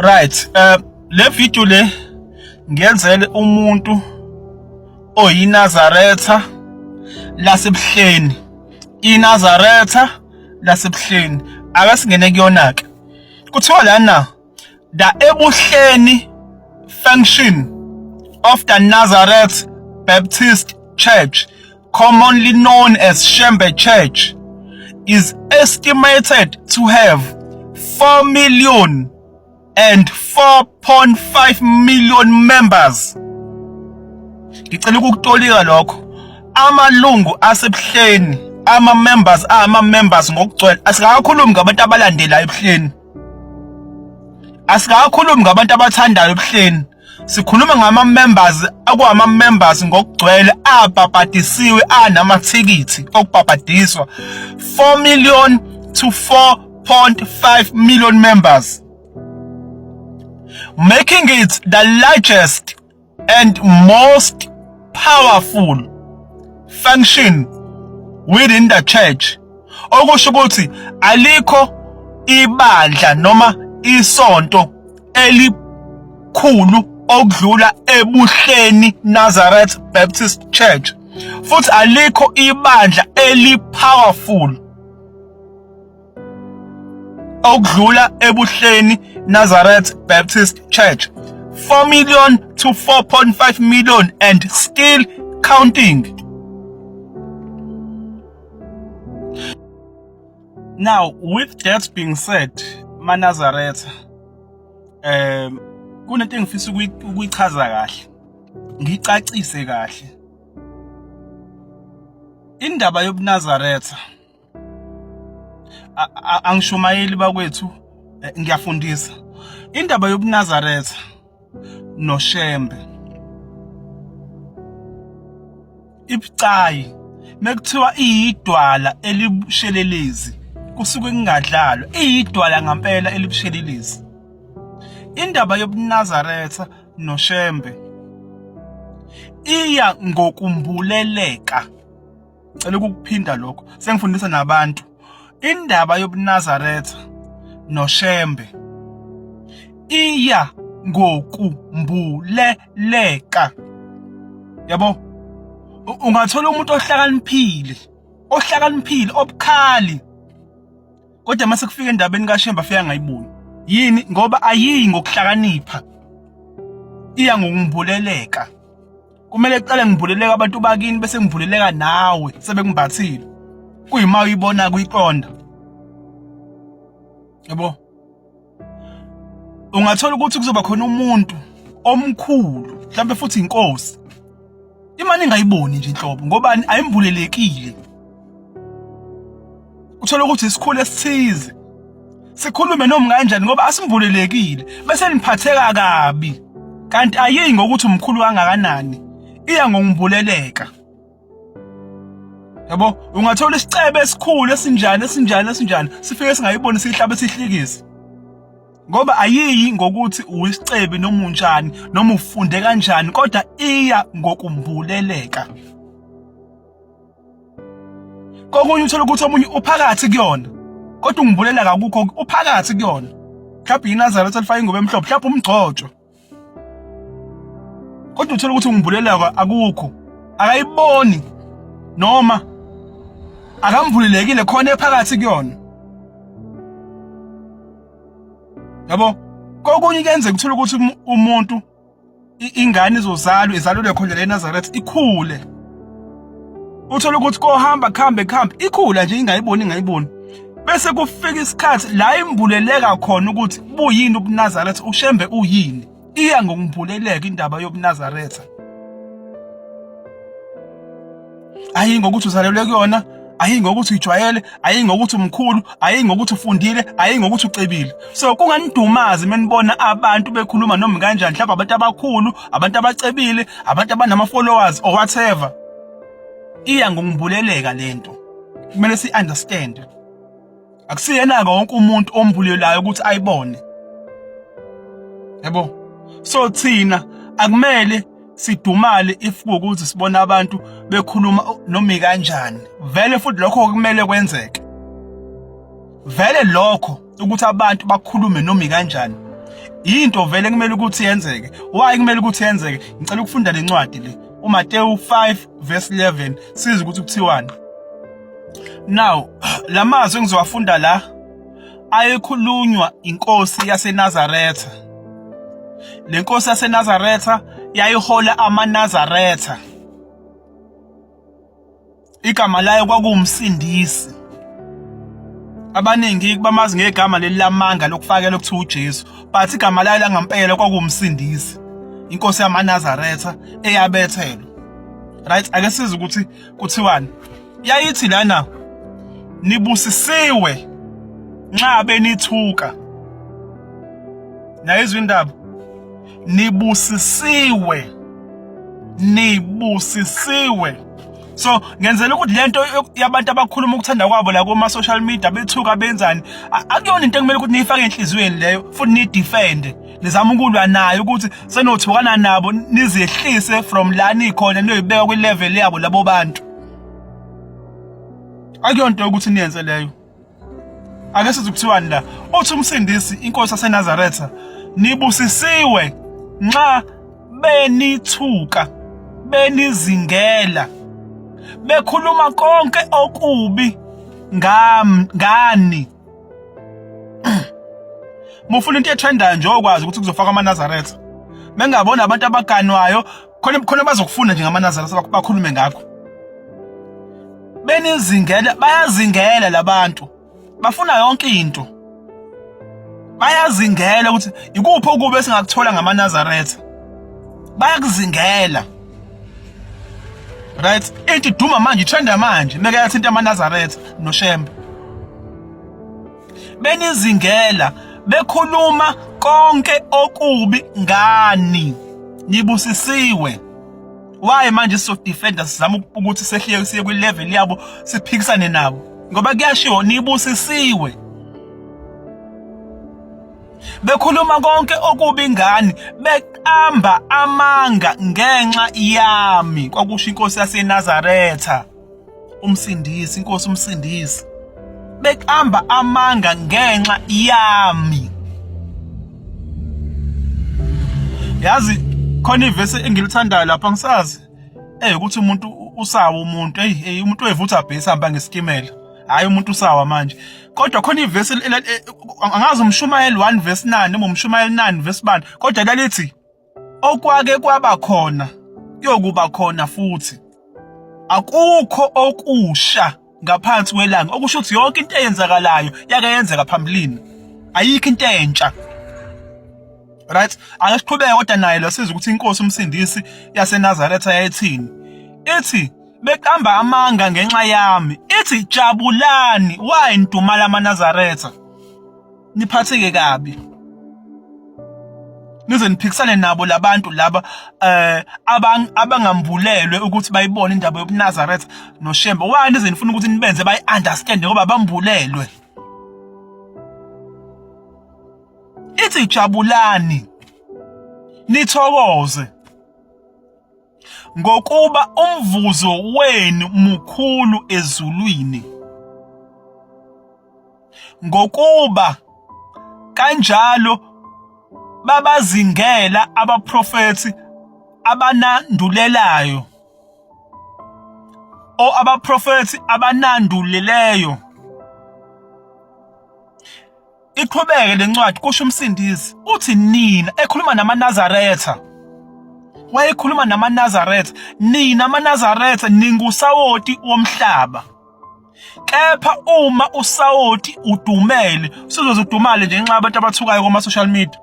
Right, le video le ngiyenzele umuntu oyiNazaretha lasebuhleni. INazaretha lasebuhleni. Ake singene kuyona ke. Kuthiwa lana the Ebuhleni function of the Nazareth Baptist Church, commonly known as Shembe Church, is estimated to have 4 million and 4.5 million members. Ngicela ukukutolika lokho. Amalungu asebuhleni, ama members ama members ngokugcwele. Asikakhulumi ngabantu abalandelayo ebuhleni. Asikakhulumi ngabantu abathandayo ebuhleni. Sikhuluma ngama members akwama members ngokugcwele abhabhadisiwe anamathikithi okubhabhadiswa 4 million to 4.5 million members, making it the largest and most powerful function within the church. Okusho ukuthi alikho ibandla noma isonto elikhulu okudlula eBuhleni Nazareth Baptist Church, futhi alikho ibandla eli-powerful okudlula eBuhleni Nazareth Baptist Church. 4 million to 4.5 million and still counting. Now, with that being said, maNazaretha, kunento engifisa ukuyichaza kahle, ngicacise kahle. Indaba yobuNazaretha, angishumayeli bakwethu, ngiyafundisa. Indaba yobuNazaretha noShembe ibucayi. Mekuthiwa iyidwala elibushelelezi, kusuke kungadlalwa, iyidwala ngampela elibushelelezi. Indaba yobuNazaretha noShembe iya ngokumbuleleka. Cela ukukuphinda lokho, sengifundisa nabantu. Indaba yobuNazaretha noShembe iya ngokumbuleleka. Yabo, ungathola umuntu ohlakaniphile, ohlakaniphile, obukhali, kodwa mase kufika endabeni kaShembe afika angayiboni. Yini? Ngoba ayiyi ngokuhlakanipha, iya ngokumbuleleka. Kumele kuqale ngivuleleka abantu bakini, bese ngivuleleka nawe sebekumbathile, kuyima uyibona kuyiqonda. Yabo, ungathola ukuthi kuzoba khona umuntu omkhulu mhlawumbe futhi inkosi, imali ingayiboni nje inhlobo, ngobani? Ayimbulelekile. Uthola ukuthi isikhulu esithize sikhulume noma kanjani, ngoba asimbulelekile, bese niphatheka kabi, kanti ayiyi ngokuthi umkhulu kangakanani, iya ngokumbuleleka. Yabo, ungathola isicebe esikhulu esinjani esinjani esinjani, sifike singayiboni, sihlabe sihlikize, ngoba ayiyi ngokuthi uyisicebi noma unjani noma ufunde kanjani, kodwa iya ngokumbuleleka. Kokunye uthola ukuthi omunye uphakathi kuyona, kodwa ungibulela kakukho, uphakathi kuyona, mhlawumbe iNazaretha elifaka ingubo emhlophe, mhlawumbe umgcotshwa, kodwa uthola ukuthi ungibulela akukho, akayiboni noma akamvulelekile khona ephakathi kuyona. Yabo, kokunye kuyenzeka uthola ukuthi umuntu, ingane izozalwa, izalelwe khona le Nazareth, ikhule, uthola ukuthi kohamba kuhambe kuhambe, ikhula nje ingayiboni, ingayiboni, bese kufika isikhathi la imbuleleka khona ukuthi buyini ubuNazaretha, uShembe uyini. Iya ngokumbuleleka indaba yobuNazaretha, ayi ngokuthi uzalelwe kuyona, ayi ngokuthi uyijwayele, ayi ngokuthi umkhulu, ayi ngokuthi ufundile, ayi ngokuthi ucebile. So kunganidumazi menibona abantu bekhuluma noma kanjani, mhlawumbe abantu abakhulu, abantu abacebile, abantu abanama-followers or whatever. Iya ngokubuleleka lento, kumele si-understand. Akusiyena-ke wonke umuntu ombulelayo ukuthi ayibone. Yabo, so thina akumele sidumale if kuwukuthi sibona abantu bekhuluma noma kanjani. Vele futhi lokho kumele kwenzeke vele lokho, ukuthi abantu bakhulume noma kanjani. Into vele kumele ukuthi yenzeke. Why kumele ukuthi yenzeke? Ngicela ukufunda lencwadi le. UMateyu 5 verse 11 siza ukuthi kuthiwani. Now, lamazwi engizowafunda la ayekhulunywa inkosi yaseNazaretha. Le nkosi yaseNazaretha yayihola amaNazaretha. Igama layo kwakuwumsindisi. Abaningi bamazi ngegama leli lamanga lokufakela okuthiwa uJesu, but igama layo langampela kwakuwumsindisi. Inkosi yamaNazaretha eyabethelwa. Right, ake sizwe ukuthi kuthiwani. Yayithi lana nibusisiwe nxa benithuka. Nayizwa indaba. Nibusisiwe. Nibusisiwe. So ngenzela ukuthi lento yabantu abakhuluma ukuthanda kwabo la kuma social media bethuka benzani akuyona into ekumele ukuthi niyifake enhliziyweni leyo futhi ni defend nizama ukulwa nayo ukuthi senothukana nabo nizehlise from la nikhona niyoyibeka kwi level yabo labo bantu. Akuyona into yokuthi niyenze leyo. Ake sithi kuthiwani la? Uthi umsindisi inkosi yaseNazaretha nibusisiwe nxa benithuka benizingela bekhuluma konke okubi ngani. Mufuna into etrendayo nje okwazi ukuthi kuzofaka amaNazaretha. Bengabona abantu abaganwayo khona khona bazokufuna nje ngamaNazaretha bakhulume ngakho. Benizingela bayazingela labantu. Bafuna yonke into. Bayazingela ukuthi ikuphi okubi esingakuthola ngamaNazaretha. Bayakuzingela. Right, into iduma manje itrenda manje meke yathinta amaNazaretha noShembe. Benizingela bekhuluma konke okubi ngani. Nibusisiwe. Why manje sizodefenda sizama ukuthi sehlike siye kwi level yabo siphikisane nabo ngoba kuyashiwo nibusisiwe. Bekhuluma konke okubi ngani beqamba amanga ngenxa yami kwakusho inkosi yaseNazaretha umsindisi inkosi umsindisi beqamba amanga ngenxa yami. Yazi khona ivesi engilithandayo lapha ngisazi eh ukuthi umuntu usawa umuntu hey hey umuntu wevutha bhesi hamba ngesitimela hayi umuntu usawa manje kodwa khona ivesi angazi umshumayeli 1 verse 9 noma umshumayeli 9 verse bani kodwa lalithi okwake kwaba khona kuyokuba khona futhi akukho okusha ngaphansi kwelanga okusho ukuthi yonke into eyenzakalayo yake yenzeka phambilini ayikho into entsha. Right, ake siqhubeke kodwa naye lo sizwe ukuthi inkosi umsindisi yaseNazaretha yayithini. Ithi beqamba amanga ngenxa yami, ithi jabulani why nidumala amaNazaretha niphatheke kabi nize niphikisane nabo labantu laba eh abangambulelwe ukuthi bayibone indaba yobuNazaretha noShembe. Why nize nifuna ukuthi nibenze bayi understand ngoba bambulelwe? Ithi jabulani nithokoze ngokuba umvuzo wenu mukhulu ezulwini, ngokuba kanjalo babazingela abaprofethi abanandulelayo o abaprofethi abanandulileyo. Iqhubeke lencwadi kusho umsindisi uthi nina ekhuluma namaNazaretha wayekhuluma namaNazaretha nina amaNazaretha ningusawoti womhlaba kepha uma usawoti udumele usuzoze udumale nje ngenxa yabantu abathukayo kuma social media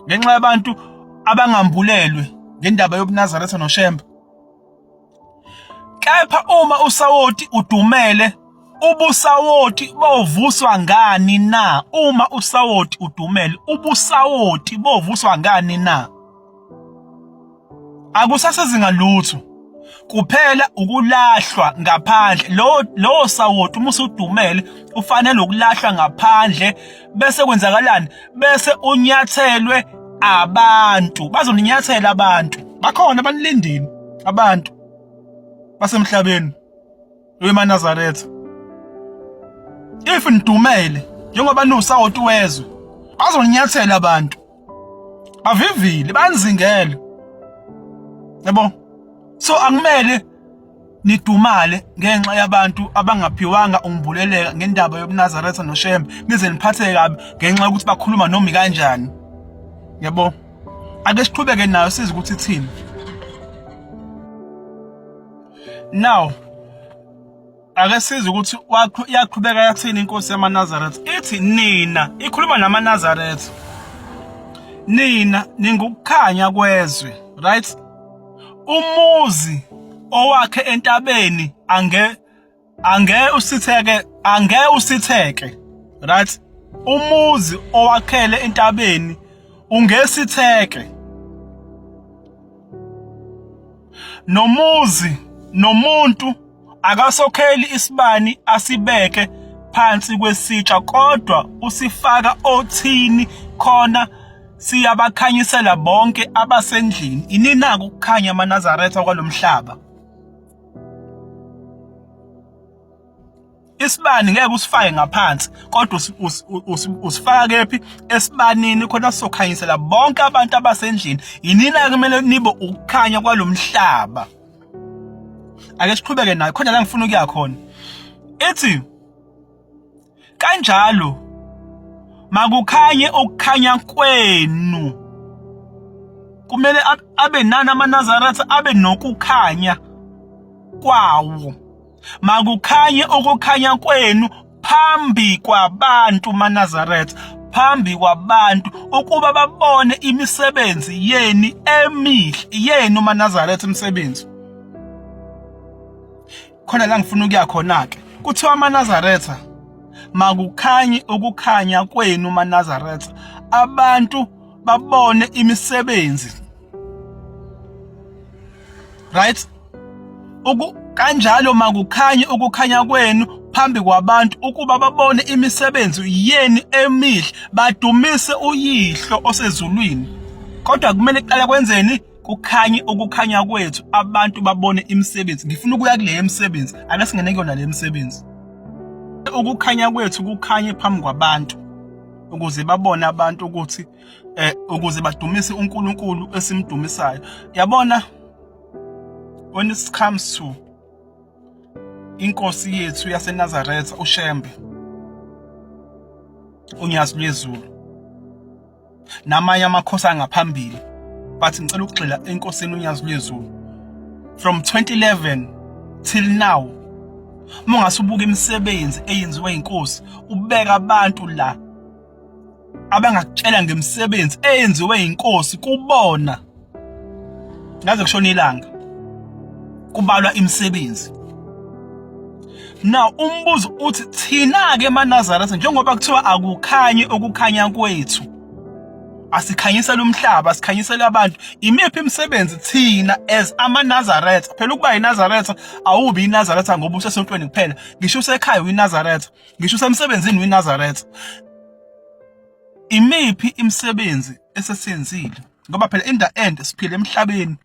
ngenxa yabantu abangambulelwe ngendaba yobuNazaretha noShembe. Kepha uma usawoti udumele, ubusawoti bovuswa ngani na? Uma usawoti udumele, ubusawoti bovuswa ngani na? Akusasezinga lutho kuphela ukulahlwa ngaphandle. Lowo lowo sawoti uma usudumele ufanele ukulahlwa ngaphandle bese kwenzakalani? Bese unyathelwe abantu, bazoninyathela abantu, bakhona banilindile abantu basemhlabeni wemaNazaretha. If nidumele njengoba niwusawoti wezwe, Bazonyathela abantu. Bavivile, banzingele. Yabo? So akumele nidumale ngenxa yabantu abangaphiwanga umbuleleka ngendaba yobuNazaretha noShembe nize niphatheke kabi ngenxa yokuthi bakhuluma noma kanjani. Yabo? Ake siqhubeke nayo size ukuthi ithini. Now ake size ukuthi yaqhubeka yathini inkosi yamaNazaretha ithi nina ikhuluma namaNazaretha nina ningukukhanya kwezwe right umuzi owakhe entabeni ange ange usitheke ange usitheke right umuzi owakhele entabeni ungesitheke nomuzi nomuntu akasokheli isibani asibeke phansi kwesitsha kodwa usifaka othini khona siyabakhanyisela bonke abasendlini. Ininako ukukhanya amaNazaretha kwalomhlaba. Isibani ngeke usifake ngaphansi kodwa usifaka kephi esibanini khona sizokhanyisela bonke abantu abasendlini. Yinina kumele nibe ukukhanya kwalomhlaba. Ake siqhubeke nayo khona la ngifuna ukuya khona. Ithi kanjalo makukhanye ukukhanya kwenu. Kumele abe nani amaNazaretha abe nokukhanya kwawo. Makukhanye ukukhanya kwenu phambi kwabantu maNazaretha phambi kwabantu ukuba babone imisebenzi yeni emihle yenu maNazaretha imisebenzi khona la ngifuna ukuya khona ke kuthiwa amaNazaretha makukhanye ukukhanya kwenu maNazaretha abantu babone imisebenzi right uku kanjalo makukhanye ukukhanya kwenu phambi kwabantu ukuba babone imisebenzi yenu emihle badumise uyihlo osezulwini kodwa kumele kuqala kwenzeni kukhanye ukukhanya kwethu abantu babone imisebenzi ngifuna ukuya kule imisebenzi ake singene kuyona le misebenzi ukukhanya kwethu kukhanye phambi kwabantu ukuze babone abantu ukuthi eh ukuze badumise uNkulunkulu esimdumisayo yabona when it comes to inkosi yethu yaseNazaretha uShembe uNyazi lwezulu namanye amakhosi angaphambili but ngicela ukugxila enkosini uNyazi lwezulu from 2011 till now uma ungase ubuka imisebenzi eyenziwe inkosi ubeka abantu la abangakutshela ngemisebenzi eyenziwe inkosi kubona ngaze kushona ilanga kubalwa imisebenzi now umbuzo uthi thina ke emaNazaretha njengoba kuthiwa akukhanyi ukukhanya kwethu asikhanyisele umhlaba sikhanyisele abantu imiphi imisebenzi thina as amaNazaretha phela ukuba iNazaretha awubi iNazaretha ngoba usesontweni kuphela ngisho usekhaya uyiNazaretha ngisho usemsebenzini weNazaretha imiphi imisebenzi esesiyenzile ngoba phela in the end siphila emhlabeni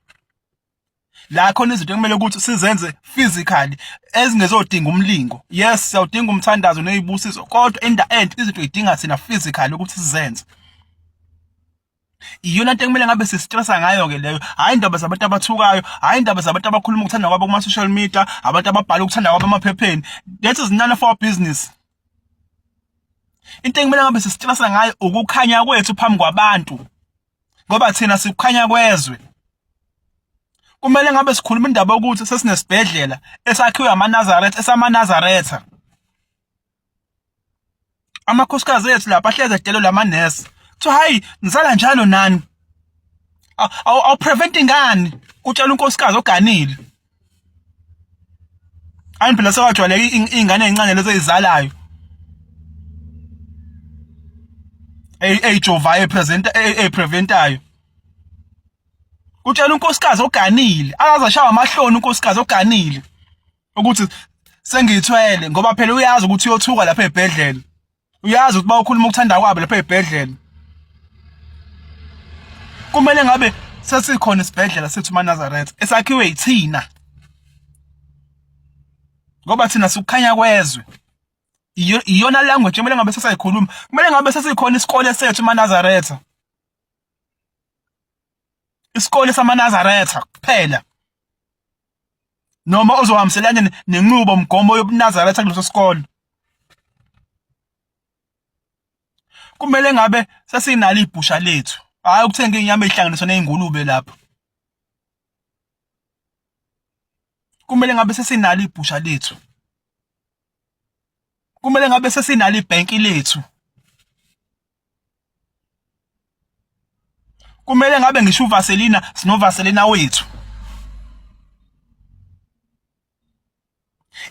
la khona izinto ekumele ukuthi sizenze physically ezingezodinga umlingo yes siyawudinga umthandazo nezibusiso kodwa in the end izinto idinga thina physically ukuthi sizenze iyona nto ekumele ngabe sistressa ngayo ke leyo hhayi indaba zabantu abathukayo hhayi indaba zabantu abakhuluma ukuthanda kwabo kuma-social media abantu ababhala ukuthanda kwabo emaphepheni that is none of our business into ekumele ngabe sistressa ngayo ukukhanya kwethu phambi kwabantu ngoba thina sikukhanya kwezwe kumele ngabe sikhuluma indaba yokuthi sesinesibhedlela esakhiwe amaNazaretha esamaNazaretha amakhosikazi ethu lapha ahlezi edelelwa amanesi kuthiwa hayi nizala njalo nani awu-prevent ngani kutshela unkosikazi oganile ayi phela sewajwayeleke iy'ngane ey'ncane lezi ey'zalayo eyijovayo eyipreventayo kutshela unkosikazi oganile akaze ashawa amahloni unkosikazi oganile ukuthi sengithwele ngoba phela uyazi ukuthi uyothuka lapha ebhedlela uyazi ukuthi bawukhuluma ukuthanda kwabo lapha ebhedlela kumele ngabe sesikhona isibhedlela sethu maNazaretha esakhiwe yithina ngoba thina sikukhanya kwezwe. Iyona language kumele ngabe sesayikhuluma. Kumele ngabe sesikhona isikole sethu emaNazaretha. Isikole samaNazaretha kuphela. Noma ozohambiselana nenqubo mgomo yobuNazaretha kuleso sikole. Kumele ngabe sesinalo ibhusha lethu. Hayi ukuthenga inyama ehlanganiswa nezingulube lapho. Kumele ngabe sesinalo ibhusha lethu. Kumele ngabe sesinalo ibhenki lethu. Kumele ngabe ngisho uVaselina sinoVaselina wethu.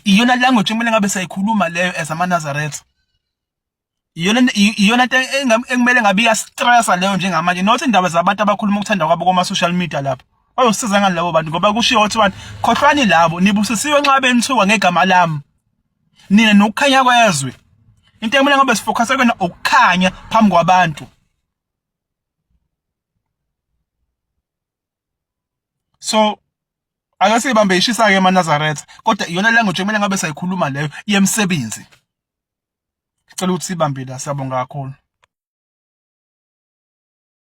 Iyona language kumele ngabe sayikhuluma leyo as amaNazaretha. Iyona iyona into ekumele ngabe iyastressa leyo njengamanje, not indaba zabantu abakhuluma ukuthanda kwabo koma social media lapho. Bayosiza ngani labo bantu ngoba kushiwo kuthiwa khohlwani labo nibusisiwe nxa benithuka ngegama lami. Nina nokukhanya kwezwe. Into ekumele ngabe sifocus kuyona ukukhanya phambi kwabantu. So ake siyibambe ishisa ke emaNazaretha kodwa iyona language ekumele ngabe sayikhuluma leyo yemsebenzi. Ngicela ukuthi sibambe la, siyabonga kakhulu.